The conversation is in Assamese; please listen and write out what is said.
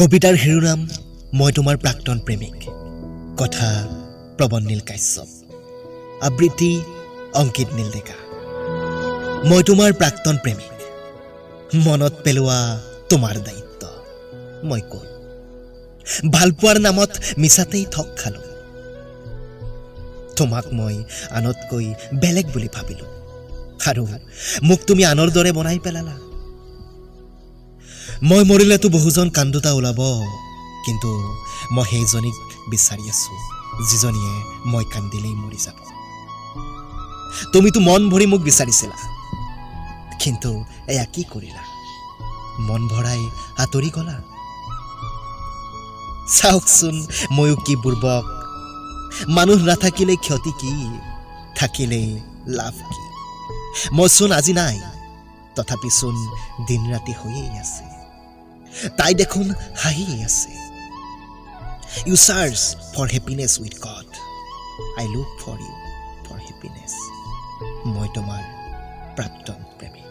কবিতাৰ শিৰোনাম "মই তোমাৰ প্ৰাক্তন প্ৰেমিক"। কথা প্ৰৱণ নীল কাশ্যপ, আবৃত্তি অংকিত নীল ডেকা। মই তোমাৰ প্ৰাক্তন প্ৰেমিক, মনত পেলোৱা তোমাৰ দায়িত্ব। মই ক'ত ভালপোৱাৰ নামত মিছাতেই ঠগ খালোঁ। তোমাক মই আনতকৈ বেলেগ বুলি ভাবিলোঁ আৰু মোক তুমি আনৰ দৰে বনাই পেলালা। মই মৰিলেতো বহুজন কান্দোতা ওলাব, কিন্তু মই সেইজনীক বিচাৰি আছো যিজনীয়ে মই কান্দিলেই মৰি যাব। তুমিতো মন ভৰি মোক বিচাৰিছিলা, কিন্তু এয়া কি কৰিলা? মন ভৰাই আঁতৰি গলা। চাওকচোন, ময়ো কি বুৰ্বক! মানুহ নাথাকিলে ক্ষতি কি, থাকিলেই লাভ কি? মইচোন আজি নাই, তথাপিচোন দিন ৰাতি হৈয়েই আছে। তাই দেখোন হাঁহিয়েই আছে। You search for happiness with God, I look for you for happiness. মই তোমাৰ প্ৰাক্তন প্ৰেমিক।